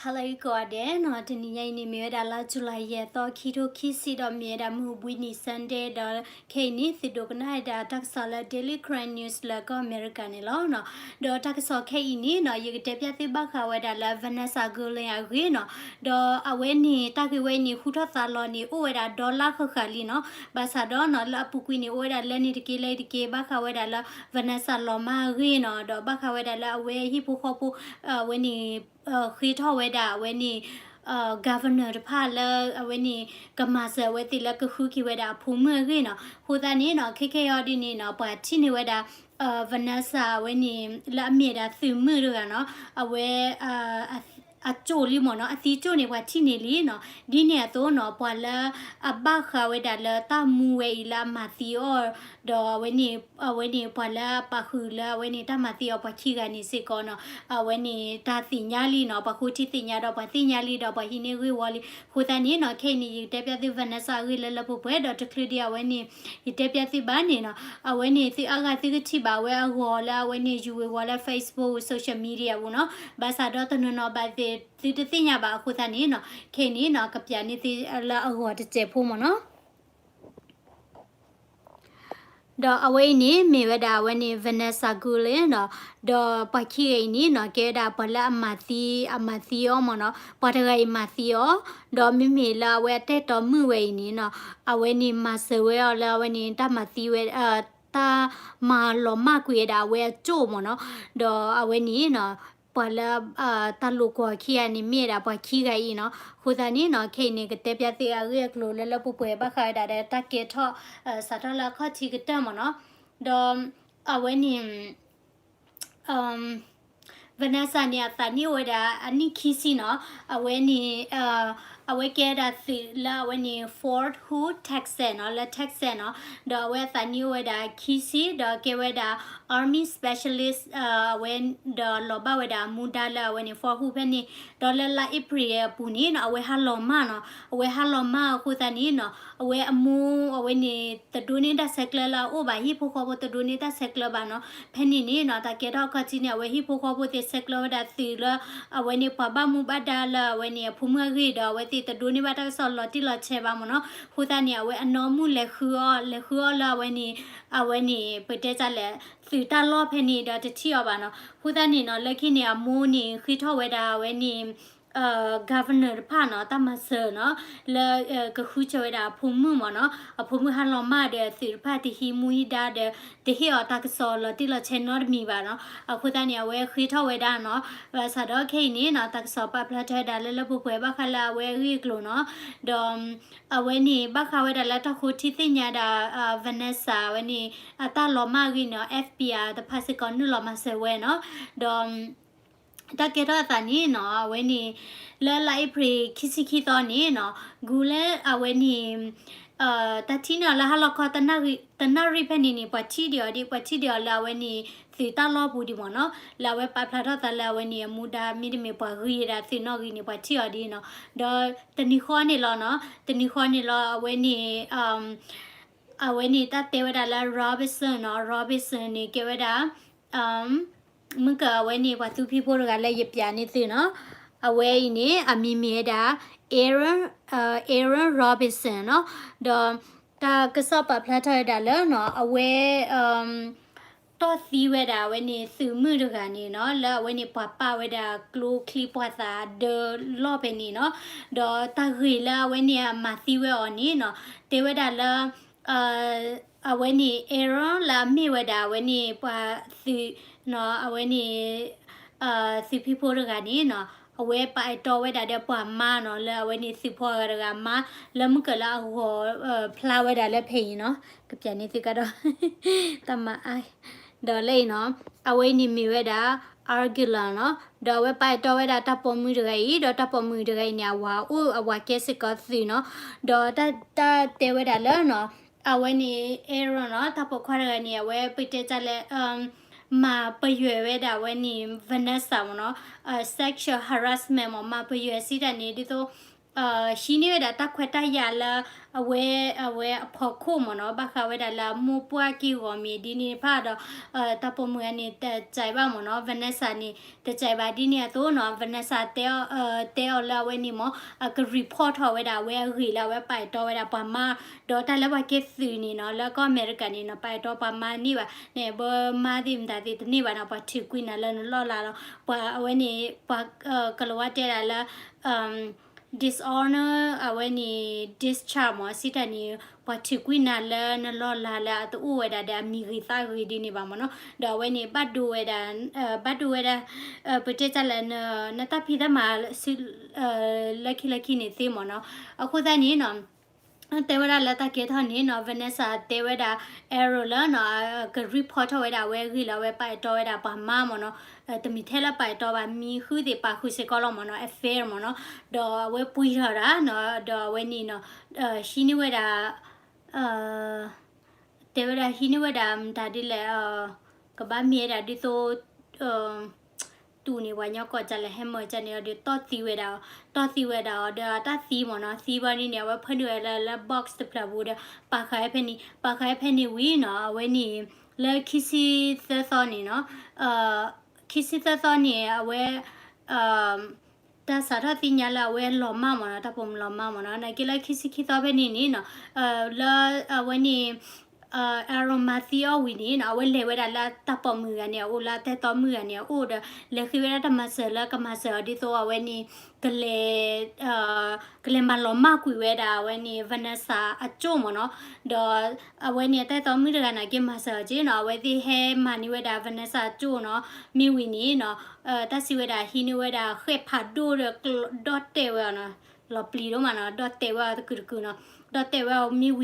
Hello ကိးဂၤဒဲးနီၤ, တနံၤညါအံၤန့ၣ် မ့ၢ်ဝဲဒၣ်လါ July ယဲၢ်သီ ခံထိခံဆံ ဒီးမ့ၢ်ဝဲဒၣ်မုၢ်ဘှံးနံၤ Sunday ဒီးခဲအံၤန့ၣ် သုဒိကနၣ်ဝဲဒၣ်တၢ်ကစီၣ်လၢ Daily Karen News လၢကီၢ်အမဲရကၤန့ၣ်လီၤနီၤ. ဒီးတၢ်ကစီၣ်ခဲအံၤန့ၣ်နီၤ ယကတဲပျၢ်သုဘၣ်ဃးဝဲဒၣ်လၢ Vanessa Guillen အဂ့ၢ်နီၤ. ဒီးအဝဲန့ၣ် တၢ်ဂ့ၢ်ဝဲအံၤန့ၣ် ဟူထီၣ်သါလီၤန့ၣ် အိၣ်ဝဲဒၣ်ဒီလါဃၣ်ဃၣ်လံနီၤ. ဘၣ်ဆၣ်ဒီးနီၤ လၢအပူၤကွံာ်န့ၣ် အိၣ်ဝဲဒၣ်လၢန့ၣ်တက့ၢ်လၢတက့ၢ် ဘၣ်ဃးဝဲဒၣ်လၢ Vanessa လီၤမၢ်အဂ့ၢ်နီၤ, ဒီးဘၣ်ဃးဝဲဒၣ်လၢအဝဲဟံၣ်ဖိဃီဖိ အဝဲန့ၣ် ဃ့ထီၣ်ဝဲဒၣ်အဝဲန့ၣ် governor တဖၣ်လၢအဝဲန့ၣ် ကမၤစၢၤအဝဲသ့ၣ်လၢကဃုက့ၤဝဲဒၣ်အဖိမုၣ်အဂ့ၢ်နီၤ. အဃိသတးန့ၣ်နီၤ ခဲခဲအံၤဒ်န့ၣ်နီၤ ပှၤထံၣ်န့ၢ်ဝဲဒၣ် Vanessa အဝဲန့ၣ် လၢအမ့ၢ်ဝဲဒၣ်သုးမုၢ်တဂၤနီၤ, အဝဲ အကၠိၣ်လံမ့ၢ်နီၤ, အသံကၠိၣ်န့ၣ် ပှၤထံၣ်န့ၢ်လံနီၤ. ဒ်န့ၣ်အသိးနီၤ ပှၤလၢအဘၣ်ဃးဝဲဒၣ်လၢတၢ်မူဝဲအံၤလၢအမၤသံအီၤ ဒီးအဝဲန့ၣ် အဝဲန့ၣ် ပှၤလၢအပာ်ဃုာ်လၢအဝဲန့ၣ် တၢ်မၤသံအီၤပှၤခံဂၤန့ၣ်စ့ၢ်ကီးနီၤ, အဝဲန့ၣ်တၢ်သ့ၣ်ညါလံနီၤ, ပှၤဃိထံသ့ၣ်ညါဒီးပှၤသ့ၣ်ညါလံဒီးပှၤဟံးန့ၢ်ဂ့ၢ်ဝီလံ. အဃိသတးန့ၣ်နီၤ ခဲအံၤန့ၣ် ယကတဲပျၢ်သု Vanessa အဂ့ၢ်လၢလၢပှဲၤပှဲၤ ဒီးတချုးဒံးအဝဲန့ၣ် ယတဲပျၢ်သုဘၣ်န့ၣ်နီၤ, အဝဲန့ၣ်သုအါဂၤသုကထံၣ်ဘၣ် အဝဲအဂီၤလၢအဝဲန့ၣ် ယူၤဝ့ၤဝီၤလၢ Facebook social media ပူၤနီၤ, ဘၣ်ဆၣ်ဒီးတနီၤနီၤဘၣ်သ့ၣ်သုတသ့ၣ်ညါဘၣ်. အဃိသတးန့ၣ်နီၤ ခဲအံၤန့ၣ်နီၤ ကပျးန့ၢ်သုလၢအဂီၤတစဲးဖိမ့ၢ်နီၤ. ဒီးအဝဲအံၤန့ၣ် မ့ၢ်ဝဲဒၣ်အဝဲန့ၣ် Vanessa Guillen နီၤ, ဒီးပှၤခံဂၤအံၤန့ၣ်နီၤ ကဲဝဲဒၣ်ပှၤလၢအမၤသံ အမၤသံအီၤမ့ၢ်နီၤ, ပှၤတဂၤအံၤမၤသံအီၤ, ဒီးမ့မ့ၢ်လၢအဝဲအတၢ်အဲၣ်တီမုၣ်ဝဲအံၤန့ၣ်နီၤ အဝဲန့ၣ်မၤစၢၤဝဲအီၤလၢအဝဲန့ၣ် တၢ်မၤသံဝဲ တၢ်မၤလီၤမၢ်ကွံာ်ဝဲဒၣ်အဝဲအကၠိၣ်မ့ၢ်နီၤ, ဒီးအဝဲန့ၣ်နီၤ ပှၤလၢ တၢ်လိာ်ကွီၢ်ခံဂၤန့ၣ် မ့ၢ်ဝဲဒၣ်ပှၤခံဂၤအံၤနီၤ. အဃိသတးန့ၣ်နီၤ ခဲအံၤန့ၣ် ကတဲပျၢ်သုအဂ့ၢ်အကျိၤလၢလၢပှဲၤပှဲၤ ဘၣ်ဃးဝဲဒၣ်ဒီးတၢ်ကဲထီၣ် စးထီၣ်လၢအခီၣ်ထံးကတၢၢ်မ့ၢ်နီၤ. ဒီးအဝဲန့ၣ် Vanessa န့ၣ် အသးနံၣ်အိၣ်ဝဲဒၣ်အနံၣ်ခံဆံနီၤ. အဝဲန့ၣ် အဝဲကဲဒၣ်သုးလၢအဝဲန့ၣ် Fort Hood Texas နီၤ, လၢ Texas နီၤ. ဒီးအဝဲအသးနံၣ်အိၣ်ဝဲဒၣ်ခံဆံ ဒီးကဲဝဲဒၣ် Army Specialist အဝဲ ဒီးလီၤဘၣ်ဝဲဒၣ်အမူဒါလၢအဝဲန့ၣ် Fort Hood ဖဲန့ၣ်, ဒီးလၢလါအ့ဖြ့ၣ်အပူၤန့ၣ်နီၤ အဝဲဟးလီၤမၢ်နီၤ. အဝဲဟးလီၤမၢ်အဃိသတးန့ၣ်နီၤ အဝဲအမိၢ်အဝဲန့ၣ် တဒိးန့ၢ်တၢ်ဆဲးကျၢလၢအအိၣ်ဘၣ်, ဟံၣ်ဖိဃီဖိတဒိးန့ၢ်တၢ်ဆဲးကျၢဘၣ်နီၤ. ဖဲန့ၣ်န့ၣ်နီၤ တၢ်ကဲထီၣ်အခီၣ်ထံးန့ၣ် အဝဲဟံၣ်ဖိဃီဖိသ့ၣ်ဆဲးကျၢဝဲဒၣ်သုးလၢ အဝဲန့ၣ်ပှၤဘၣ်မူဘၣ်ဒါလၢအဝဲန့ၣ်အဖိမုၣ်အဂ့ၢ်ဒီး အဝဲသ့ၣ်တဒိးန့ၢ်ဘၣ်တၢ်ကစီၣ်လီၤတံၢ်လီၤဆဲးဘၣ်မ့ၢ်နီၤ. အဃိသတးန့ၣ် အဝဲအနီၢ်မုၣ်လဲၤဃုအီၤ, လဲၤဃုအီၤလၢအဝဲန့ၣ် အဝဲန့ၣ် ပတဲတၢ်လဲၣ် သုးတၢ်လီၢ်ဖဲန့ၣ်ဒီးတထံၣ်အီၤဘၣ်နီၤ. အဃိသတးန့ၣ်နီၤ လၢခံန့ၣ် အမိၢ်န့ၣ် ဃ့ထီၣ်ဝဲဒၣ်အဝဲန့ၣ် governor တဖၣ်နီၤ တၢ်မၤစၢၤနီၤ လၢ ကဃုစၢၤဝဲဒၣ်အဖိမုၣ်မ့ၢ်နီၤ. အဖိမုၣ်ဟးလီၤမၢ်ဒီး သုးတဖၣ်တဟံးမူဟံးဒါဒီး တဟ့ၣ်အီၤတၢ်ကစီၣ်လီၤတံၢ်လီၤဆဲးနီတမံၤဘၣ်နီၤ. အဃိသတးန့ၣ် အဝဲဃ့ထီၣ်ဝဲဒၣ်နီၤ. ဘၣ်ဆၣ်ဒီးခဲအံၤန့ၣ်နီၤ တၢ်ကစီၣ်ပာ်ဖျါထီၣ်ဝဲဒၣ်လၢလၢပှဲၤပှဲၤ ဘၣ်ဃးလၢအဝဲအဂ့ၢ်အကျိၤနီၤ. ဒီး အဝဲန့ၣ် ဘၣ်ဃးဝဲဒၣ်လၢတၢ်ဃိထံသ့ၣ်ညါဒၣ် Vanessa အဝဲန့ၣ် အတၢ်လီၤမၢ်အဂ့ၢ်န့ၣ် F B I တဖၣ်စ့ၢ်ကီးနုာ်လီၤမၤစၢၤဝဲနီၤ. ဒီး တၢ်ကဲထီၣ်အသးန့ၣ်နီၤ အဝဲန့ၣ် လၢလါအ့ဖြ့ၣ်ခံဆံခံသီန့ၣ်နီၤ Guillen အဝဲန့ၣ် တၢ်ထံၣ်န့ၢ်အီၤလၢဟါလီၤခီ တနၣ်ရံၣ်ဖဲန့ၣ်န့ၣ် ပှၤထံၣ်ဒံးအီၤဒံး ပှၤထံၣ်ဒံးအီၤလၢအဝဲန့ၣ် သုးတၢ်လီၢ်ပူၤဒံးမ့ၢ်နီၤ. လၢအဝဲပာ်ဖျါထီၣ်သးလၢအဝဲန့ၣ် အမူဒါ မ့တမ့ၢ်ပှၤဂုၤဝဲဒၣ်သုးနီၣ်ဂံၢ်န့ၣ် ပှၤထံၣ်အီၤဒ်နီၤ. ဒီးတနံၤဃီန့ၣ်လီၤနီၤ တနံၤဃီန့ၣ်လီၤ အဝဲန့ၣ် အဝဲန့ၣ် တၢ်တဲဝဲဒၣ်လၢ Robinson နီၤ Robinson န့ၣ် ကဲဝဲဒၣ် မုၢ်က အဝဲန့ၣ် ပှၤသူဖံးဖိတဂၤလၢယပျးန့ၢ်သုနီၤ. အဝဲအံၤန့ၣ် အမံၤမ့ၢ်ဝဲဒၣ် Aaron Aaron Robinson နီၤ. ဒီးတၢ်ကစီၣ်ပာ်ဖျါထီၣ်ဝဲဒၣ်လၢနီၤ အဝဲ တီၢ်သံဝဲဒၣ်အဝဲန့ၣ် သုးမုၢ်တဂၤန့ၣ်နီၤ လၢအဝဲန့ၣ် ပှၤပာ်ဝဲဒၣ်ကျိချံမျိာ်သၣ်ဒၢလီၢ်ဖဲန့ၣ်နီၤ. ဒီးတၢ်ဂ့ၢ်လၢအဝဲန့ၣ်အမၤသံဝဲအီၤန့ၣ်နီၤ တဲဝဲဒၣ်လၢ အဝဲန့ၣ် Aaron လၢအမ့ၢ်ဝဲဒၣ်အဝဲန့ၣ် ပှၤသုး အဝဲန့ၣ် သုးဖံးဖိတဂၤန့ၣ်နီၤ အဝဲပာ်အဲၣ်တီဝဲဒၣ်ဒီးပှၤမါနီၤ လၢအဝဲန့ၣ်သုးဖိအဂၤတဂၤမါ လၢမုၢ်ကလၢအဂီၤ ဖျါဝဲဒၣ်လၢဖဲအံၤနီၤ ကပျးန့ၢ်သုကဒီး တၢ်မၤအါ ဒီးလၢအံၤနီၤ အဝဲအံၤန့ၣ်မ့ၢ်ဝဲဒၣ် Aguilar နီၤ ဒီးအဝဲပာ်အဲၣ်တီဝဲဒၣ်တၢ်ပိာ်မုၣ်တဂၤအံၤ ဒီးတၢ်ပိာ်မုၣ်တဂၤအံၤန့ၣ် အဝၤအိၣ်အဝၤကဲစ့ၢ်ကီးသုးနီၤ ဒီးတၢ်တဲဝဲဒၣ်လၢနီၤ အဝဲန့ၣ် Aaron နီၤ တၢ်ပိာ်ခွါတဂၤန့ၣ် အဝဲပတဲတၢ်လၢ မၤပယွဲၤဝဲဒၣ်အဝဲန့ၣ် Vanessa မ့ၢ်နီၤ sexual harassment မ့ၢ် မၤပယွဲၤစံးတၢ်န့ၣ် ဒ်သိး ဟံးန့ၢ်ဝဲဒၣ်တၢ်ခွဲးတၢ်ယာ်လၢ အဝဲ အဝဲအဖီခိၣ်မ့ၢ်နီၤ, ဘၣ်ဃးဝဲဒၣ်လၢအမိၢ်ပှၢ်က့ၢ်ဂီၤမ့ၢ်ဒ်န့ၣ်တဖၣ်ဒီး တၢ်ပိာ်မုၣ်ဂၤန့ၣ် တစဲးဘၣ်မ့ၢ်နီၤ, Vanessa န့ၣ် တစဲးဘၣ်ဒ်န့ၣ်အသိးနီၤ, Vanessa တဲအီၤလၢအဝဲန့ၣ်မ့ၢ် အက report ထီၣ်ဝဲဒၣ်အဝဲအဂ့ၢ်လၢအဝဲပာ်အဲၣ်တီဝဲဒၣ်ပှၤမါ, ဒီးတၢ်လၢပှၤကဲသုးန့ၣ်နီၤ, လၢကီၢ်အမဲရကၤန့ၣ်နီၤ, ပာ်အဲၣ်တီပှၤမါန့ၢ်ဘၣ်န့ၣ် ဘၣ်မါသ့ၣ်မတၤသ့ၣ်တန့ၢ်ဘၣ်နီၤ, ပှၤထုးကွံာ်နၤလၢနလီၢ်လၤလီၤ, ပှၤအဝဲန့ၣ် ပှၤကလၤဝါတဲဒၣ်လၢ dishonor အဝဲန့ၣ် discharge မ့ၢ် စံးတၢ်န့ၣ် ပှၤထုးကွံာ်နၤလၢနလီၢ်လၤလၢအတအိၣ်ဝဲဒၣ်ဒီးအမံၤဂ့ၤသးဂ့ၤဒ်န့ၣ်ဘၣ်မ့ၢ်နီၤ, ဒီးအဝဲန့ၣ် ဘၣ်ဒိဝဲဒၣ် ဘၣ်ဒိဝဲဒၣ် ပတဲတၢ်လၢ နတၢ်ဖံးတၢ်မၤ လၢခံလၢခံန့ၣ်သ့မ့ၢ်နီၤ, အဃိသတးန့ၣ်နီၤ တဲဝဲဒၣ်လၢတၢ်ကဲထီၣ်န့ၣ်နီၤ, Vanessa တဲဝဲဒၣ် Aaron လၢနီၤ က report ထီၣ်ဝဲဒၣ်အဝဲအဂ့ၢ်လၢအဝဲပာ်အဲၣ်တီဝဲဒၣ်ပှၤမါမ့ၢ်နီၤ, တမ့ၢ်ထဲလၢပာ်အဲၣ်တီဘၣ်, မံဃုသ့ၣ်ပာ်ဃုာ်စ့ၢ်ကီးလီၤမ့ၢ်နီၤ, affair မ့ၢ်နီၤ, ဒီးအဝဲပှ့ၤထီၣ်ဒၣ်နီၤ, ဒီးအဝဲန့ၣ်နီၤ ဟံးန့ၢ်ဝဲဒၣ် တဲဝဲဒၣ်ဟံးန့ၢ်ဝဲဒၣ်မတၤဒ်လဲၣ်, ကဘၣ်မ့ၢ်ဝဲဒၣ်ဒ်သိး တူၢ်န့ၣ် ပှၤကညီကိးဒ်လဲၣ် hammer ကန့ၣ်အီၤဒီး တီၢ်သံဝဲဒၣ်အီၤ, တီၢ်သံဝဲဒၣ်အီၤဒီးတၢ်သံမ့ၢ်နီၤ, သံဘၣ်န့ၣ်န့ၣ် အဝဲဖၢနုာ်ဝဲလၢ လၢ box တဖျၢၣ်ပူၤဒီး ပာ်ဃာ်ဝဲဖဲန့ၣ်, ပာ်ဃာ်ဝဲဖဲန့ၣ်ဝံၤနီၤ, အဝဲန့ၣ် လၢခံဆံသၢသီန့ၣ်နီၤ, ခံဆံသၢသီန့ၣ် အဝဲ တၢ်စးထီၣ်သ့ၣ်ညါလၢအဝဲလီၤမၢ်မ့ၢ်နီၤ, တၢ်ပိာ်မုၣ်လီၤမၢ်မ့ၢ်နီၤ, နာ်က့လၢခံဆံခံသီဖဲန့ၣ်န့ၣ်နီၤ, လၢအဝဲန့ၣ် Aaron မၤသံအီၤဝံၤန့ၣ်နီၤ, အဝဲလဲၤဝဲဒၣ်လၢတၢ်ပိာ်မုၣ်ဂၤန့ၣ်အအိၣ်လၢအတၢ်အဲၣ်တီမုၣ်ဂၤန့ၣ်အအိၣ်ဒီး လဲၤဃ့ဝဲဒၣ်တၢ်မၤစၢၤလၢကမၤစၢၤအီၤဒ်သိးအဝဲန့ၣ် ကလဲၤ ကလဲၤမၤလီၤမၢ်ကွံာ်ဝဲဒၣ်အဝဲန့ၣ် Vanessa အကၠိၣ်မ့ၢ်နီၤ, ဒီးအဝဲန့ၣ်အတၢ်အဲၣ်တီမုၣ်တဂၤနာ်က့မၤစၢၤအီၤက့နီၤ, အဝဲသ့ၣ်ဟဲမၤန့ၢ်ဝဲဒၣ် Vanessa အကၠိၣ်နီၤ, မ့ၢ်ဝံၤန့ၣ်နီၤ တၢ်စံးဝဲဒၣ်ဟံးန့ၢ်ဝဲဒၣ်ဃဲၣ်ဖးဒိၣ်ဒီး ဒီၣ်တဲာ်ဝဲအီၤနီၤ, လီၤပျံၤဒိၣ်မးနီၤ, ဒီၣ်တဲာ်ဝဲအီၤတကုာ်တကုာ်နီၤ, ဒီၣ်တဲာ်ဝဲ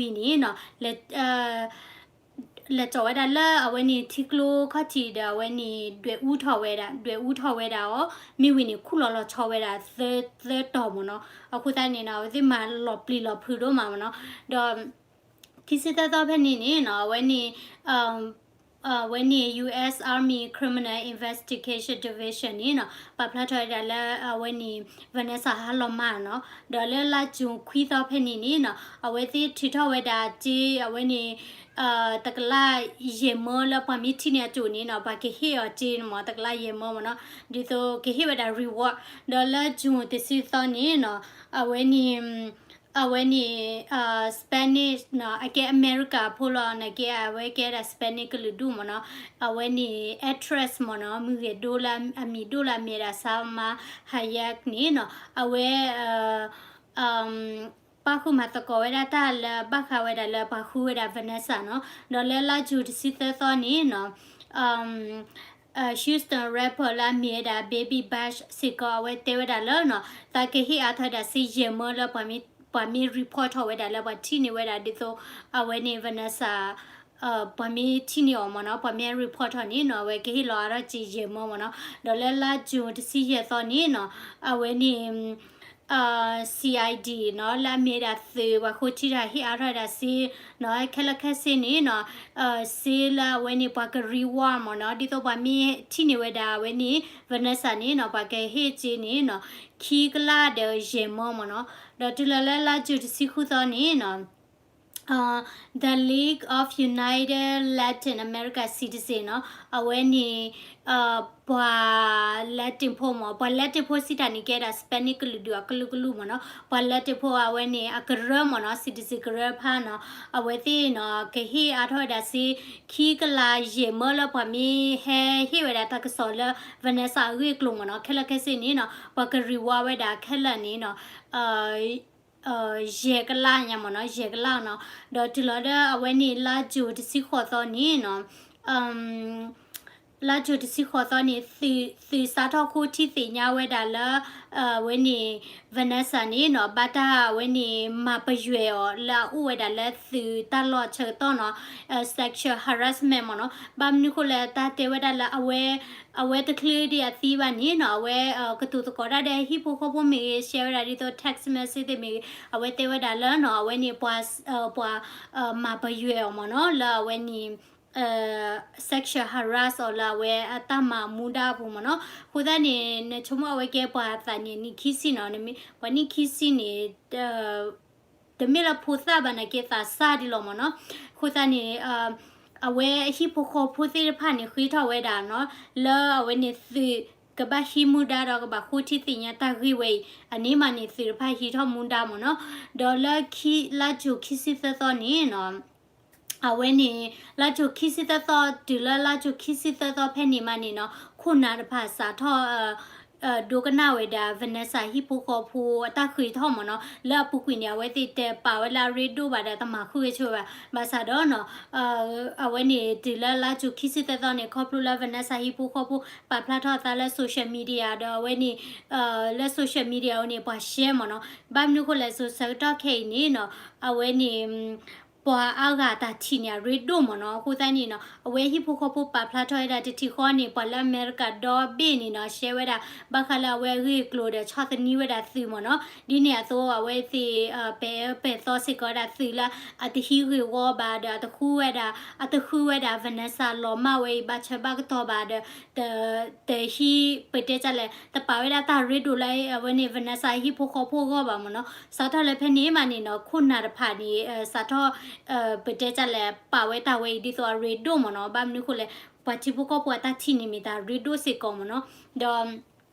အီၤမ့ၢ်ဝံၤန့ၣ်နီၤ လဲၤကၠီၤဝဲဒၣ်လၢအဝဲန့ၣ်ထံကျိခီၣ်ထံးဒီးအဝဲန့ၣ် ဒွဲၣ်အူထီၣ်ဝဲဒၣ်, ဒွဲၣ်အူထီၣ်ဝဲဒၣ်အီၤ, မ့ၢ်ဝံၤန့ၣ်ခူၣ်လီၤလီၤဆီဝဲဒၣ်သၢတီၤမ့ၢ်နီၤ, အဃိသတးန့ၣ်နီၤ အဝဲသ့ၣ်မၤလီၤပျံၤလီၤဖုးဒိၣ်မးမ့ၢ်နီၤ, ဒီး ခံဆံသၢသီဖဲန့ၣ်န့ၣ်နီၤ အဝဲန့ၣ် အဝဲန့ၣ် US Army Criminal Investigation Division န့ၣ်နီၤ ပာ်ဖျါထီၣ်ဝဲဒၣ်လၢအဝဲန့ၣ် Vanessa ဟးလီၤမၢ်နီၤ, ဒီးလၢလါကၠူၣ်ခွံသီဖဲန့ၣ်န့ၣ်နီၤ အဝဲသ့ၣ်ထုးထီၣ်ဝဲဒၣ်စ့ အဝဲန့ၣ် တကလးယဲၢ်မၢလၢပှၤမ့ၢ်ထံၣ်န့ၢ်အစိၣ်န့ၣ်နီၤ ပှၤကဟ့ၣ်အီၤစ့န့ၣ်မ့ၢ် တကလးယဲၢ်မၢမ့ၢ်နီၤ, ဒ်သိးကဟ့ၣ်ဝဲဒၣ် reward ဒီးလၢကၠူၣ်တဆံသီန့ၣ်နီၤ အဝဲန့ၣ် အဝဲန့ၣ် Spanish နီၤ အကဲအမဲရကၤဖိလီၤ နာ်က့အဝဲကဲဒၣ် Spanish ကလုာ်ဒူၣ်မ့ၢ်နီၤ, အဝဲန့ၣ် actress မ့ၢ်နီၤ မုၢ်ဂ့ၤဒိၣ်လၢအမံၤဒိၣ်လၢအမ့ၢ်ဒၣ် Salma Hayek န့ၣ်နီၤ အဝဲ ပာ်ဃုာ်မၤသကိးဝဲဒၣ်တၢ်လၢဘၣ်ဃးဝဲဒၣ်လၢပှၤဃုဝဲဒၣ် Vanessa နီၤ, ဒီးလၢလါကၠူၣ်တဆံသၢသီန့ၣ်နီၤ Houston rapper လၢအမ့ၢ်ဝဲဒၣ် Baby Bash စ့ၢ်ကီး အဝဲတဲဝဲဒၣ်လၢနီၤ သးကဟ့ၣ်အါထီၣ်ဝဲဒၣ်စ့ယဲၢ်မၢလၢပှၤမ့ၢ် ပှၤမ့ၢ် report ထီၣ်ဝဲဒၣ်လၢပှၤထံၣ်န့ၢ်ဝဲဒၣ်ဒ်သိး အဝဲန့ၣ် Vanessa ပှၤမ့ၢ်ထံၣ်န့ၢ်အီၤမ့ၢ်နီၤ ပှၤမ့ၢ် report ထီၣ်န့ၣ်နီၤ အဝဲကဟ့ၣ်လီၤအါထီၣ်စ့ယဲၢ်မၢမ့ၢ်နီၤ, ဒီးလၢလါကၠူၣ်တဆံယဲၢ်သီန့ၣ်နီၤ အဝဲန့ၣ် CID နီၤ လၢအမ့ၢ်ဝဲဒၣ်သုးပှၤဃိထံတၢ်ဟ့ၣ်အါထီၣ်ဝဲဒၣ်စ့နီၤ ခဲလၢာ်ခဲဆ့န့ၣ်နီၤ စ့လၢအဝဲန့ၣ် ပှၤက reward မ့ၢ်နီၤ ဒ်သိးပှၤမ့ၢ်ထံၣ်န့ၢ်ဝဲဒၣ်အဝဲန့ၣ် Vanessa န့ၣ်နီၤ ပှၤကဟ့ၣ်စ့န့ၣ်နီၤ ခံကလးဒီးယဲၢ်မၢမ့ၢ်နီၤ, ဒီးတုၤလီၤလၢလါကၠူၣ်တဆံဃုသီန့ၣ်နီၤ The League of United Latin America Citizen နီၤ အဝဲန့ၣ် ပှၤ Latin ဖိမ့ၢ် ပှၤ Latin ဖိစံးတၢ်န့ၣ်ကဲဒၣ် Spanish ကလုာ်ဒူၣ်အကလုာ်ကလုာ်မ့ၢ်နီၤ, ပှၤ Latin ဖိအဝဲန့ၣ် အကရၢမ့ၢ်နီၤ citizen ကရၢဖါနီၤ အဝဲသ့ၣ်နီၤ ကဟ့ၣ်အါထီၣ်ဝဲဒၣ်စ့ ခံကလးယဲၢ်မၢလၢပှၤမ့ၢ်ဟဲဟ့ၣ်ဝဲဒၣ်တၢ်ကစီၣ်လၢ Vanessa အဂ့ၢ်အကျိၤမ့ၢ်နီၤ, ခဲလၢာ်ခဲဆ့န့ၣ်နီၤ ပှၤက reward ဝဲဒၣ်ခဲလၢာ်န့ၣ်နီၤ ယဲၢ်ကလးညါမ့ၢ်နီၤ ယဲၢ်ကလးနီၤ, ဒီးတုၤလီၤဒီးအဝဲန့ၣ်လါကၠူၣ်တဆံဃိးသီန့ၣ်နီၤ လါကၠူၣ်တဆံဃိးသီန့ၣ် သုးစးထီၣ်ဃိထံသ့ၣ်ညါဝဲဒၣ်လၢ အဝဲန့ၣ် Vanessa န့ၣ်နီၤ ဘၣ်တၢ်အဝဲန့ၣ် မၤပယွဲအီၤလၢအအိၣ်ဝဲဒၣ်လၢသုးတၢ်လီၢ်ဆၢကတီၢ်နီၤ sexual harassment မ့ၢ်နီၤ, ဘၣ်မနုၤဃိလဲၣ် တၢ်တဲဝဲဒၣ်လၢအဝဲ အဝဲတချုးဒံးအသံဘၣ်န့ၣ်နီၤ အဝဲ ကတိၤသကိးတၢ်ဒီးဟံၣ်ဖိဃီဖိမ့ၢ်ဂ့ၤ share ဝဲဒၣ်ဒ်သိး text message သ့ၣ်မ့ၢ်ဂ့ၤ အဝဲတဲဝဲဒၣ်လၢနီၤ အဝဲန့ၣ် ပှၤ ပှၤ မၤပယွဲအီၤမ့ၢ်နီၤ လၢအဝဲန့ၣ် sexual harass အီၤလၢအဝဲအတၢ်မၤမူဒါအပူၤမ့ၢ်နီၤ. အဃိသတးန့ၣ် နဆိကမိၣ်အဝဲကဲပှၤသးနံၣ်နံၣ်ခံဆံနီၤ, ပှၤနံၣ်ခံဆံန့ၣ် တမ့ၢ်လၢဖိသၣ်ဘၣ်န့ၣ် ကဲသးစၢ်ဒ်လီၤမ့ၢ်နီၤ. အဃိသတးန့ၣ် အဝဲဟံၣ်ဖိဃီဖိသ့ၣ်တဖၣ်န့ၣ် ဃ့ထီၣ်ဝဲဒၣ်နီၤ, လၢအဝဲန့ၣ်သုးကဘၣ်ဟံးမူဒါဒီးကဘၣ်ဃိထံသ့ၣ်ညါတၢ်ဂ့ၢ်ဝဲအံၤ အန့ၣ်မးန့ၣ် သုးတဖၣ်ဟံးထီၣ်မူဒါမ့ၢ်နီၤ. ဒီးလၢခံ လါကၠိခံဆံသၢသီန့ၣ်နီၤ အဝဲန့ၣ် လါကၠိခံဆံသၢသီ တုၤလၢလါကၠိခံဆံသၢသီဖဲန့ၣ်မးန့ၣ်နီၤ ခိၣ်နၢ်တဖၣ်စးထီၣ် ဒိကနၣ်ဝဲဒၣ် Vanessa ဟံၣ်ဖိဃီဖိအတၢ်ဃ့ထီၣ်မ့ၢ်နီၤ. လၢအပူၤကွံာ်န့ၣ် အဝဲသ့ၣ်တပာ်ဝဲလၢအရ့ဒိၣ်ဘၣ်ဒီးတမၤဃုာ်ဂဲၤဆၢဘၣ်. ဘၣ်ဆၣ်ဒီးနီၤ အဝဲန့ၣ်တုၤလၢလါကၠိခံဆံသၢသီန့ၣ် ခီဖျိလၢ Vanessa ဟံၣ်ဖိဃီဖိပာ်ဖျါထီၣ်အသးလၢ social media ဒီးအဝဲန့ၣ် လၢ social media အဝဲန့ၣ် ပှၤ share မ့ၢ်နီၤ. ဘၣ်မနုၤဃိလဲၣ် စိၤဆၢကတီၢ်ခဲအံၤန့ၣ်နီၤ အဝဲန့ၣ် ပှၤအါဂၤတၢ်ထံၣ်န့ၣ် အရ့ဒိၣ်မ့ၢ်နီၤ. အဃိသတးန့ၣ်နီၤ အဝဲဟံၣ်ဖိဃီဖိပာ်ဖျါထီၣ်ဝဲဒၣ်တထံၣ်ဃီန့ၣ် ပှၤလၢအမဲရကၤဒီဘ့ၣ်န့ၣ်နီၤ share ဝဲဒၣ် ဘၣ်ဃးလၢအဝဲအဂ့ၢ်အကျိၤဒီးဆီၣ်သနံးဝဲဒၣ်သုးမ့ၢ်နီၤ. ဒ်န့ၣ်အသိး အဝဲသ့ၣ် ပဲာ်အၢပဲာ်သီစ့ၢ်ကီးဝဲဒၣ်သုးလၢ အတဟံးဂ့ၢ်ဝီဘၣ်ဒီး အတဃုဝဲဒၣ် အတဃုဝဲဒၣ် Vanessa လီၤမၢ်ဝဲအံၤ ဘၣ်ဆၢဘၣ်ကတီၢ်ဘၣ်ဒီး တဟံး ပတဲဒ်လဲၣ် တပာ်ဝဲဒၣ်တၢ်ရ့ဒိၣ်လၢအဝဲန့ၣ် Vanessa ဟံၣ်ဖိဃီဖိအဂီၢ်ဘၣ်မ့ၢ်နီၤ. စးထီၣ်လၢဖဲန့ၣ်မးန့ၣ်နီၤ ခိၣ်နၢ်တဖၣ်န့ၣ် စးထီၣ် ပတဲဒ်လဲၣ် ပာ်ဝဲတၢ်ဝဲအံၤ ဒ်သိးအရ့ဒိၣ်မ့ၢ်နီၤ. ဘၣ်မနုၤဃိလဲၣ် ပှၤထံဖိကီၢ်ဖိအတၢ်ထံၣ်န့ၣ်မ့ၢ်တၢ်ရ့ဒိၣ်စ့ၢ်ကီးမ့ၢ်နီၤ. ဒီး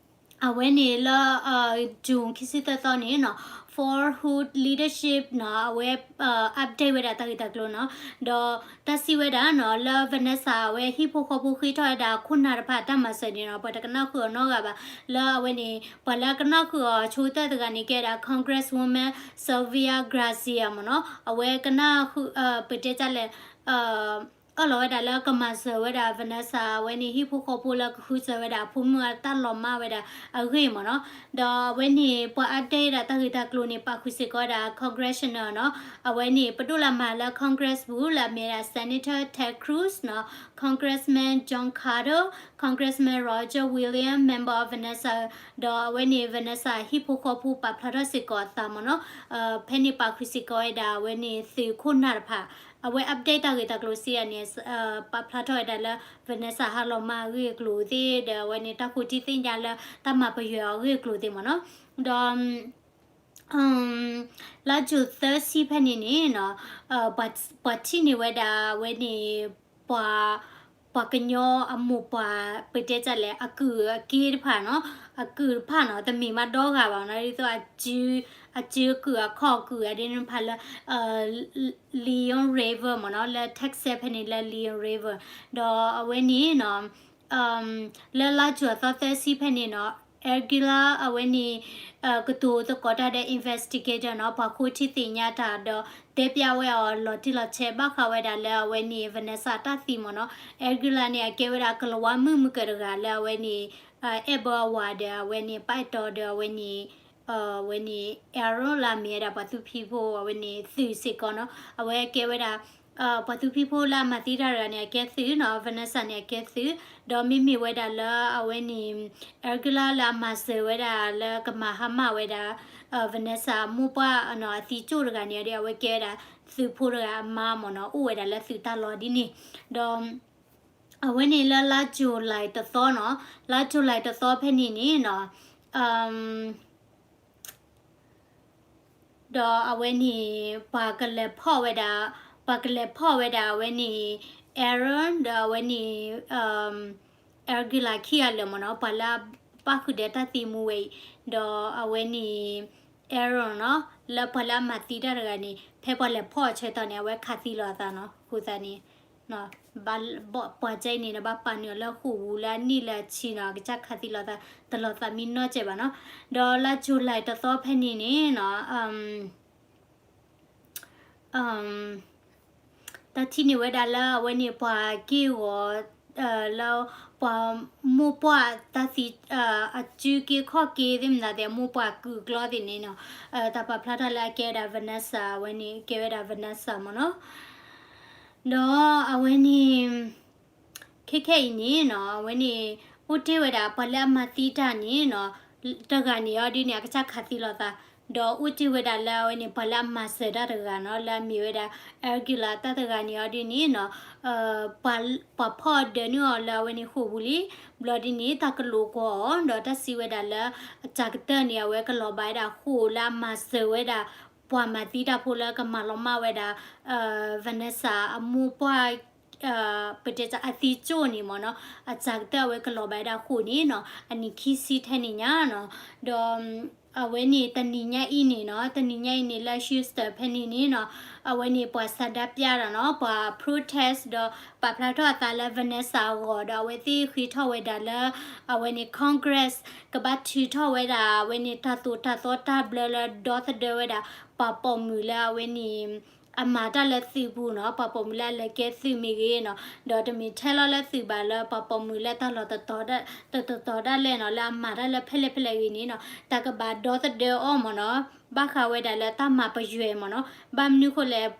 အဝဲန့ၣ်လၢ June ခံဆံသၢသီန့ၣ်နီၤ Forward Leadership နီၤ အဝဲ update ဝဲဒၣ်တၢ်ဂ့ၢ်တၢ်ကျိၤနီၤ. ဒီးတၢ်စံးဝဲဒၣ်နီၤ လၢ Vanessa အဝဲဟံၣ်ဖိဃီဖိဃ့ထီၣ်ဝဲဒၣ်ခိၣ်နၢ်တဖၣ်အတၢ်မၤစၢၤန့ၣ်နီၤ ပှၤတကနၣ်ဃုာ်အီၤနီတဂၤဘၣ်. လၢအဝဲန့ၣ် ပှၤလၢအကနၣ်ဃုာ်အီၤဆိကတၢၢ်တဂၤန့ၣ် ကဲဝဲဒၣ် Congresswoman Sylvia Garcia မ့ၢ်နီၤ. အဝဲကနၣ်ဃုာ် ပတဲဒ်လဲၣ် အၢၣ်လီၤဝဲဒၣ်လၢကမၤစၢၤဝဲဒၣ် Vanessa အဝဲန့ၣ် ဟံၣ်ဖိဃီဖိလၢကဃုစၢၤဝဲဒၣ်အဖိမုၣ်အတၢ်လီၤမၢ်ဝဲဒၣ်အဂ့ၢ်မ့ၢ်နီၤ. ဒီးအဝဲန့ၣ် ပှၤ update ဒၣ်တၢ်ဂ့ၢ်တၢ်ကျိၤန့ၣ် ပာ်ဃုာ်စ့ၢ်ကီးဝဲဒၣ် Congress နီၤ. အဝဲန့ၣ် ပဒိၣ်လၢအမၤလၢ Congress ပူၤလၢအမ့ၢ်ဝဲဒၣ် Senator Ted Cruz နီၤ, Congressman John Cardon, Congressman Roger Williams, member of Vanessa ဒီးအဝဲန့ၣ် Vanessa ဟံၣ်ဖိဃီဖိပာ်ဖျါထီၣ်စ့ၢ်ကီးအသးမ့ၢ်နီၤ. ဖဲန့ၣ်ပာ်ဃုာ်စ့ၢ်ကီးဝဲဒၣ် အဝဲန့ၣ်သုးခိၣ်နၢ်တဖၣ် အဝဲ update တၢ်ဂ့ၢ်တၢ်ကျိၤစံးယၤန့ၣ် ပာ်ဖျါထီၣ်ဝဲဒၣ်လၢ Vanessa ဟးလီၤမၢ်အဂ့ၢ်အကျိၤသ့ၣ် ဒီးအဝဲန့ၣ် တၢ်ဃိထံသ့ၣ်ညါလၢတၢ်မၤပယွဲအီၤအဂ့ၢ်အကျိၤသ့ၣ်မ့ၢ်နီၤ. ဒီး လါကၠိသၢဆံဖဲန့ၣ်န့ၣ်နီၤ ပှၤထံၣ်န့ၢ်ဝဲဒၣ်အဝဲန့ၣ် ပှၤ ပှၤကညီအမိၢ်ပှၢ် ပတဲတၢ်လဲၣ် အကုၢ်အက့တဖၣ်နီၤ, အကုၢ်တဖၣ်နီၤ တမ့ၢ်မးဒီဂၤဘၣ်နီၤ, ဒ်သိးအကုၢ် အကုၢ်အခီၣ်ကုၢ်အဒ့တဖၣ်လၢ Leon River မ့ၢ်နီၤ, လၢ Texas ဖဲန့ၣ်လၢ Leon River ဒီးအဝဲန့ၣ်နီၤ လၢလါကၠိအသီသၢဆံဖဲန့ၣ်နီၤ Aguilar အဝဲန့ၣ် ကတိၤသကိးတၢ်ဒီး investigator နီၤ, ပှၤဃိထံသ့ၣ်ညါတၢ်ဒီး တဲပျးဝဲအီၤလီၤတံၢ်လီၤဆဲး ဘၣ်ဃးဝဲဒၣ်လၢအဝဲန့ၣ် Vanessa တၢ်သံမ့ၢ်နီၤ. Aguilar န့ၣ် အကဲဝဲဒၣ်ကလၤဝါမုၣ်မုၢ်ကၢၤတဂၤလၢအဝဲန့ၣ် အဲၣ်ဘၢအဝၤဒီးအဝဲန့ၣ် ပာ်အဲၣ်တီဒီးအဝဲန့ၣ် အဝဲန့ၣ် Aaron လၢအမ့ၢ်ဝဲဒၣ်ပှၤသူဖံးဖိ အဝဲန့ၣ်သုးစ့ၢ်ကီးနီၤ. အဝဲကဲဝဲဒၣ် ပှၤသူဖံးဖိလၢအမၤသံတၢ်တဂၤန့ၣ် အကဲသုးနီၤ, Vanessa န့ၣ် အကဲသုး, ဒီးမ့မ့ၢ်ဝဲဒၣ်လၢအဝဲန့ၣ် Aguilar လၢအမၤစၢၤဝဲဒၣ်လၢကမၤဟါမၢ်ဝဲဒၣ် Vanessa မိၢ်ပှၢ်နီၤ အသံကၠိၣ်တဂၤန့ၣ်ဒီး အဝဲကဲဝဲဒၣ်သုးဖိတဂၤအမါမ့ၢ်နီၤ, အိၣ်ဝဲဒၣ်လၢသုးတၢ်လီၢ်ဒ်န့ၣ်, ဒီး အဝဲန့ၣ်လၢလါကၠိၤလံတသီနီၤ, လါကၠိၤလံတသီဖဲန့ၣ်န့ၣ်နီၤ ဒီးအဝဲန့ၣ် ပှၤကလဲၤဖီၣ်ဝဲဒၣ် ပှၤကလဲၤဖီၣ်ဝဲဒၣ်အဝဲန့ၣ် Aaron ဒီးအဝဲန့ၣ် Aguilar ခံဂၤလၢာ်မ့ၢ်နီၤ, ပှၤလၢအပၣ်ဃုာ်ဒီးတၢ်သံမူဝဲအံၤ, ဒီးအဝဲန့ၣ် Aaron နီၤ လၢပှၤလၢအမၤသံတၢ်တဂၤန့ၣ် ဖဲပှၤလဲၤဖီၣ်အဆၢကတီၢ်န့ၣ် အဝဲခးသံလီၤအသးနီၤ, အဃိသတးန့ၣ် ပှၤကဲအံၤန့ၣ်ဒီး ဘၣ်ပာ်နုာ်အီၤလၢဃိာ်ပူၤလၢအနံၣ်လၢအဆံနီၤ, အကစၢ်ခးသံလီၤသး တလီၤသးမံနီတစဲးဘၣ်နီၤ, ဒီးလါကၠိၤလံတသီဖဲန့ၣ်န့ၣ်နီၤ တၢ်ထံၣ်န့ၢ်ဝဲဒၣ်လၢအဝဲန့ၣ်ပှၤက့ၢ်ဂီၤ လၢပှၤမိၢ်ပှၢ်တၢ်သံ အစုက့ခီၣ်က့သ့ၣ်မနုၤသ့ၣ် မိၢ်ပှၢ်ကုၢ်ကျီသ့ၣ်န့ၣ်နီၤ, တၢ်ပာ်ဖျါထီၣ်လၢအကဲဝဲဒၣ် Vanessa အဝဲန့ၣ် ကဲဝဲဒၣ် Vanessa မ့ၢ်နီၤ, ဒီးအဝဲန့ၣ် ခဲခဲအံၤန့ၣ်နီၤ အဝဲန့ၣ် အိၣ်တ့ၢ်ဝဲဒၣ်ပှၤလၢအမၤသံတၢ်န့ၣ်နီၤ တဂၤန့ၣ်အီၤဒ်န့ၣ် အကစၢ်ခးသံလီၤသး ဒီးအိၣ်တ့ၢ်ဝဲဒၣ်လၢအဝဲန့ၣ် ပှၤလၢအမၤစၢၤတၢ်တဂၤနီၤ လၢအမ့ၢ်ဝဲဒၣ် Aguilar တၢ်တဂၤန့ၣ်အီၤဒ်န့ၣ်နီၤ ပှၤဖီၣ်ဒၢနုာ်အီၤလၢအဝဲန့ၣ်ဃိာ်ပူၤလံ. ဘျီဒ်န့ၣ် တၢ်ကလိာ်ကွီၢ်အီၤ ဒီးတၢ်စံးဝဲဒၣ်လၢ အစှၤကတၢၢ်န့ၣ် အဝဲကလီၤဘၣ်ဝဲဒၣ်ဃိာ်လၢအမၤစၢၤဝဲဒၣ် ပှၤမၤသံတၢ်ဖိလၢကမၤလီၤမၢ်ဝဲဒၣ် Vanessa အမိၢ်ပှၢ် ပတဲအသံကၠိၣ်န့ၣ်မ့ၢ်နီၤ အစှၤကတၢၢ်အဝဲကလီၤဘၣ်ဝဲဒၣ်ဃိာ်န့ၣ်နီၤ အနံၣ်ခံဆံထဲန့ၣ်ညါနီၤ. ဒီး အဝဲန့ၣ်တနံၤညါအံၤန့ၣ်နီၤ တနံၤညါအံၤန့ၣ်လၢ Houston ဖဲန့ၣ်န့ၣ်နီၤ အဝဲန့ၣ်ပှၤဆန္ဒပြတၢ်နီၤ ပှၤ protest ဒီးပာ်ဖျါထီၣ်အသးလၢ Vanessa အဂီၢ် ဒီးအဝဲသ့ၣ်ဃ့ထီၣ်ဝဲဒၣ်လၢ အဝဲန့ၣ် Congress ကဘၣ်ထုးထီၣ်ဝဲဒၣ် အဝဲန့ၣ်တၢ်သိၣ်တၢ်သီတၢ်ဘျၢလၢဒီသဒၢဝဲဒၣ် ပှၤပိာ်မုၣ်လၢအဝဲန့ၣ် အမၤတၢ်လၢသုးပူၤနီၤ ပှၤပိာ်မုၣ်လၢအလဲၤကဲသုးမ့ၢ်ဂ့ၤနီၤ ဒီးတမ့ၢ်ထဲလီၤလၢသုးဘၣ်လၢပှၤပိာ်မုၣ်လၢတၢ်လီၢ်တတီၤဒၣ်လဲာ်နီၤ လၢအမၤတၢ်လၢဖဲလဲၣ်ဖဲလဲၣ်ဂ့ၤန့ၣ်နီၤ တၢ်ကဘၣ်ဒီသဒၢအီၤမ့ၢ်နီၤ ဘၣ်ဃးဝဲဒၣ်လၢတၢ်မၤပယွဲမ့ၢ်နီၤ ဘၣ်မနုၤဃိလဲၣ်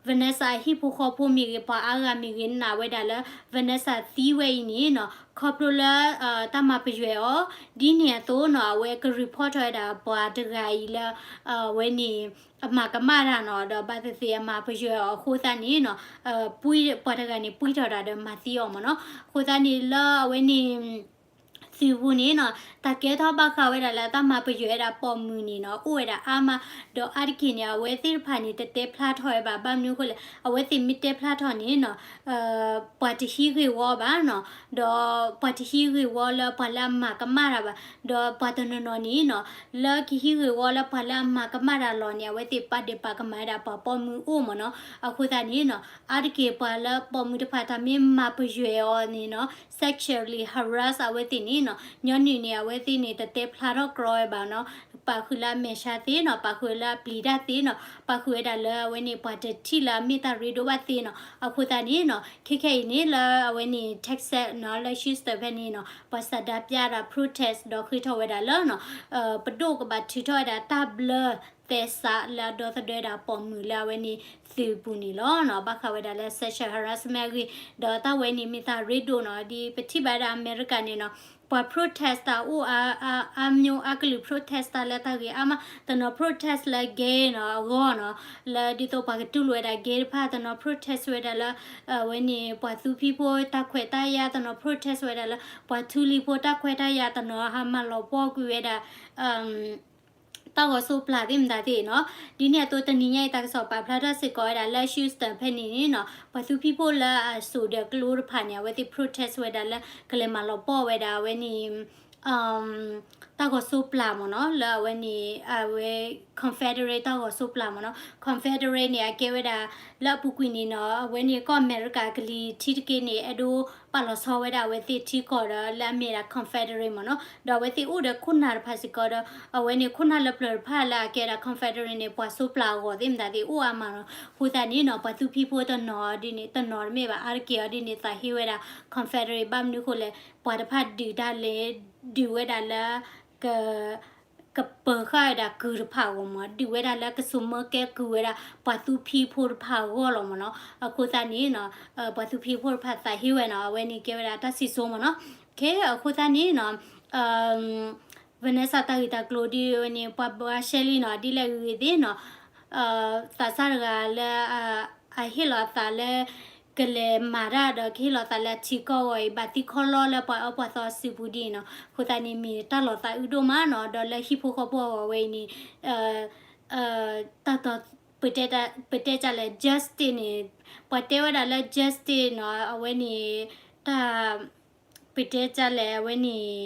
Vanessa အဟံၣ်ဖိဃီဖိမ့ၢ်ဂ့ၤ ပှၤအါဂၤမ့ၢ်ဂ့ၤ နာ်ဝဲဒၣ်လၢ Vanessa သံဝဲအံၤန့ၣ်နီၤ ခီဖျိလၢ တၢ်မၤပယွဲအီၤ ဒ်န့ၣ်အသိးနီၤ အဝဲက report ထီၣ်ဝဲဒၣ်ပှၤတဂၤအံၤလၢ အဝဲန့ၣ် အမၤကမၣ်တၢ်နီၤ ဒီးဘၣ်သ့ၣ်သ့ၣ်အမၤပယွဲအီၤအဃိသတးန့ၣ်နီၤ ပှၤတဂၤန့ၣ် ပှံၢ်ထီၣ်တၢ်ဒီးမၤသံအီၤမ့ၢ်နီၤ အဃိသတးန့ၣ်လၢအဝဲန့ၣ် သုးပူၤန့ၣ်နီၤ တၢ်ကဲထီၣ်ဘၣ်ဃးဝဲဒၣ်လၢတၢ်မၤပယွဲဝဲဒၣ်ပိာ်မုၣ်န့ၣ်နီၤ အိၣ်ဝဲဒၣ်အါမး ဒီးအါတက့ၢ်န့ၣ် အဝဲသ့ၣ်တဖၣ်န့ၣ် တတဲဖျါထီၣ်ဝဲဘၣ် ဘၣ်မနုၤအဃိလဲၣ် အဝဲသ့ၣ်မ့ၢ်တဲဖျါထီၣ်န့ၣ်နီၤ ပှၤတဟံးဂ့ၢ်ဝီဘၣ်နီၤ ဒီးပှၤတဟံးဂ့ၢ်ဝီလၢပှၤလၢအမၤကမၣ်တၢ်ဘၣ် ဒီးပှၤတနီၤနီၤန့ၣ်နီၤ လၢကဟံးဂ့ၢ်ဝီလၢပှၤလၢအမၤကမၣ်တၢ်လီၤန့ၣ် အဝဲသ့ၣ်ပာ်ဒဲးပာ်ကမၣ်ဝဲဒၣ်ပှၤပိာ်မုၣ်အိၣ်မ့ၢ်နီၤ အဃိသတးန့ၣ်နီၤ အါတက့ၢ်ပှၤလၢပိာ်မုၣ်တဖၣ်တၢ်မ့ၢ်မၤပယွဲအီၤန့ၣ်နီၤ sexually harass အဝဲသ့ၣ်န့ၣ်နီၤ ညီနုၢ်န့ၣ် အဝဲသ့ၣ်န့ၣ် တတဲဖျါထီၣ်ကြီဝဲဘၣ်နီၤ ပာ်ဃုာ်လၢအမဲာ်ဆှးသ့နီၤ ပာ်ဃုာ်လၢအပျံၤတၢ်သ့နီၤ ပာ်ဃုာ်ဝဲဒၣ်လၢအဝဲန့ၣ် ပှၤတထံၣ်လၢအမ့ၢ်တၢ်ရ့ဒိၣ်ဘၣ်သ့နီၤ အဃိသတးန့ၣ်နီၤ ခဲခဲအံၤန့ၣ် လၢအဝဲန့ၣ် Texas နီၤ လၢ Houston ဖဲန့ၣ်နီၤ ပှၤဆန္ဒပြတၢ် protest ဒီးဃ့ထီၣ်ဝဲဒၣ်လၢနီၤ ပဒိၣ်ကဘၣ်ထုးထီၣ်ဝဲဒၣ်တၢ်ဘျၢသဲစးလၢအဒီသဒၢဝဲဒၣ်ပိာ်မုၣ်လၢအဝဲန့ၣ် သုးပူၤန့ၣ်လီၤနီၤ ဘၣ်ဃးဝဲဒၣ်လၢ sexual harassment အဂ့ၢ် ဒီးတၢ်ဝဲန့ၣ်မ့ၢ်တၢ်ရ့ဒိၣ်နီၤ ဒ်ပထံၣ်ဘၣ်ဝဲဒၣ်အမဲရကၤန့ၣ်နီၤ ပှၤ protest တၢ်အိၣ်အါ အါ အါမျိၤအါကလုာ် protest တၢ်လၢတၢ်ဂ့ၤအါမး တနီၤ protest လၢ gay နီၤ အဂီၢ်နီၤ လၢဒ်သိးပှၤကတူၢ်လိာ်ဝဲဒၣ် gay တဖၣ် တနီၤ protest ဝဲဒၣ်လၢ အဝဲန့ၣ် ပှၤသူဖံးဖိတၢ်ခွဲးတၢ်ယာ် တနီၤ protest ဝဲဒၣ်လၢ ပှၤထူလံၤဖိတၢ်ခွဲးတၢ်ယာ် တနီၤဟးမၤလီၤပှီၢ်ကွံာ်ဝဲဒၣ် တၢ်ဂီၤစိးပျၢ်သ့ၣ်မတၤသ့ၣ်နီၤ ဒ်န့ၣ်အသိးတနံၤညါအံၤ တၢ်ကစီၣ်ပာ်ဖျါထီၣ်စ့ၢ်ကီးဝဲဒၣ်လၢ Houston ဖဲန့ၣ်န့ၣ်နီၤ ပှၤသူဖံးဖိလၢအစိာ်ဒီးကျိတဖၣ်န့ၣ် အဝဲသ့ၣ် protest ဝဲဒၣ်လၢ ကလဲၤမၤလီၤပှီၢ်ဝဲဒၣ်အဝဲန့ၣ် တၢ်ဂီၤစိးပျၢ်မ့ၢ်နီၤ လၢအဝဲန့ၣ် အဝဲ Confederate တၢ်ဂီၤစိးပျၢ်မ့ၢ်နီၤ Confederate န့ၣ် အကဲဝဲဒၣ် လၢအပူၤကွံာ်န့ၣ်နီၤ အဝဲန့ၣ်ကီၢ်အမဲရကၤကလံၤထံးတက့ၢ်န့ၣ် အဲၣ်ဒိးပာ်လီၤဆီဝဲဒၣ်အဝဲသ့ၣ်ထံကီၢ်ဒီး လၢအမ့ၢ်ဒၣ် Confederate မ့ၢ်နီၤ ဒီးအဝဲသ့ၣ်အိၣ်ဒီးခိၣ်နၢ်တဖၣ်စ့ၢ်ကီးဒီး အဝဲန့ၣ်ခိၣ်နၢ်လၢပျၢၤတဖၣ်လၢအကဲဒၣ် Confederate န့ၣ် ပှၤစိးပျၢ်အဂီၢ်သ့ၣ်မတၤသ့ၣ်အိၣ်အါမးနီၤ အဃိသတးန့ၣ်နီၤ ပှၤသူဖံးဖိတနီၤဒ်န့ၣ် တနီၤတမ့ၢ်ဘၣ် အါတက့ၢ်အီၤဒ်န့ၣ် သးဟ့ဝဲဒၣ် Confederate ဘၣ်မနုၤဃိလဲၣ် ပှၤတဖၣ်ဒုးတၢ်လဲၤ ဒုးဝဲဒၣ်လၢ က ကပၢၤဃာ်ဝဲဒၣ်ကုၢ်တဖၣ်အဂီၢ်မ့ၢ် ဒုးဝဲဒၣ်လၢကစိာ်မၢကဲကုၢ်ဝဲဒၣ် ပှၤသူဖံးဖိတဖၣ်အဂီၢ်လီၤမ့ၢ်နီၤ အဃိသတးန့ၣ်နီၤ ပှၤသူဖံးဖိတဖၣ်သးဟ့ဝဲနီၤ အဝဲန့ၣ်ကဲဝဲဒၣ်တၢ်စံၣ်စိၤမ့ၢ်နီၤ ခဲအဃိသတးန့ၣ်နီၤ Vanessa တၢ်ဂ့ၢ်တၢ်ကျိၤဒ်ဝဲန့ၣ် ပှၤဘှါရှဲလံနီၤ ဒ်လဲၣ်ဂ့ၤဂ့ၤသ့ၣ်နီၤ သးစၢ်တဂၤလၢ အဟ့ၣ်လီၤအသးလၢ ကလဲၤမၤတၢ်ဒီးကဟ့ၣ်လီၤသးလၢအထံကီၢ်အဂီၢ်အံၤ ဘၣ်သံခီလီလၢပှၤအၢပှၤသီအစုပူၤဒ်အံၤနီၤ အဃိသတးန့ၣ် မ့ၢ်တၢ်လီၤသးအုးဒိၣ်မးနီၤ ဒီးလၢဟံၣ်ဖိဃီဖိအဂီၢ်ဝဲအံၤန့ၣ် တၢ်တီၤ ပတဲ ပတဲတၢ်လဲၣ် justice န့ၣ် ပှၤတဲဝဲဒၣ်လၢ justice နီၤ အဝဲန့ၣ် တၢ် ပတဲတၢ်လဲၣ် အဝဲန့ၣ်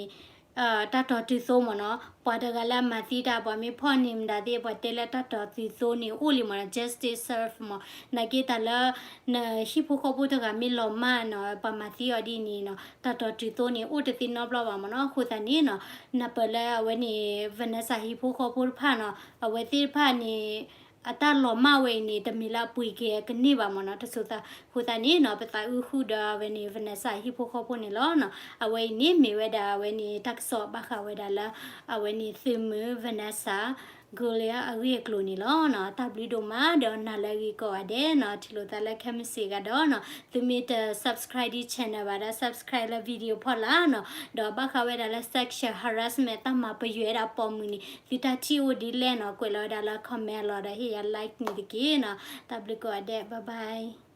တၢ်တီၤတုၤသိမ့ၢ်နီၤ ပှၤတဂၤလၢအမၤသံတၢ် ပှၤမ့ၢ်ဖီၣ်န့ၢ်မတၤသ့ၣ် ပှၤတဲလၢတၢ်တီၤတုၤသိန့ၣ်အိၣ်လံမ့ၢ်နီၤ justice serve မ့ၢ် နာ်က့တၢ်လၢ နဟံၣ်ဖိဃီဖိတဂၤမ့ၢ်လီၤမၢ်နီၤ ပှၤမၤသံအီၤဒ်န့ၣ်နီၤ တၢ်တီၤတုၤသိန့ၣ်အိၣ်တသ့နီတဘျီဘၣ်မ့ၢ်နီၤ အဃိသတးန့ၣ်နီၤ နပၢၢ်လၢအဝဲန့ၣ် Vanessa ဟံၣ်ဖိဃီဖိတဖၣ်နီၤ အဝဲသ့ၣ်တဖၣ်န့ၣ် အတၢ်လီၤမၢ်ဝဲအံၤန့ၣ် တမ့ၢ်လၢအပှ့ၤက့ၤအကန့ၢ်ဘၣ်မ့ၢ်နီၤ တစိၤသး အဃိသတးန့ၣ်နီၤ ပသးအုးဃုာ်ဒီးအဝဲန့ၣ် Vanessa ဟံၣ်ဖိဃီဖိန့ၣ်လီၤနီၤ အဝဲအံၤန့ၣ်မ့ၢ်ဝဲဒၣ်အဝဲန့ၣ် တၢ်ကစီၣ်ဘၣ်ဃးဝဲဒၣ်လၢ အဝဲန့ၣ်သုးမုၢ် Vanessa Goliath အဂ့ၢ်အကျိၤန့ၣ်လီၤနီၤ. တၢ်ဘျုးဒိၣ်မး ဒီးနၤလၢအဂ့ၤကိးဂၤဒဲးနီၤ. ထံၣ်လိာ်သးလၢခဲမုၢ်ဆ့ၣ်ဂၤဒီးနီၤ သုမ့ၢ်တ subscribe ဒ် channel ဘၣ်ဒီး subscribe လၢ video ဖီလာ်နီၤ. ဒီးဘၣ်ဃးဝဲဒၣ်လၢ sexual harassment တၢ်မၤပယွဲဒၣ်ပိာ်မုၣ်န့ၣ် သုတၢ်ထံၣ်အိၣ်ဒ်လဲၣ်နီၤ ကွဲးလီၤဝဲဒၣ်လၢ comment လီၤဒီးဟ့ၣ်ယၤ like န့ၣ်တက့ၢ်နီၤ. တၢ်ဘျုးကိးဂၤဒဲး bye bye.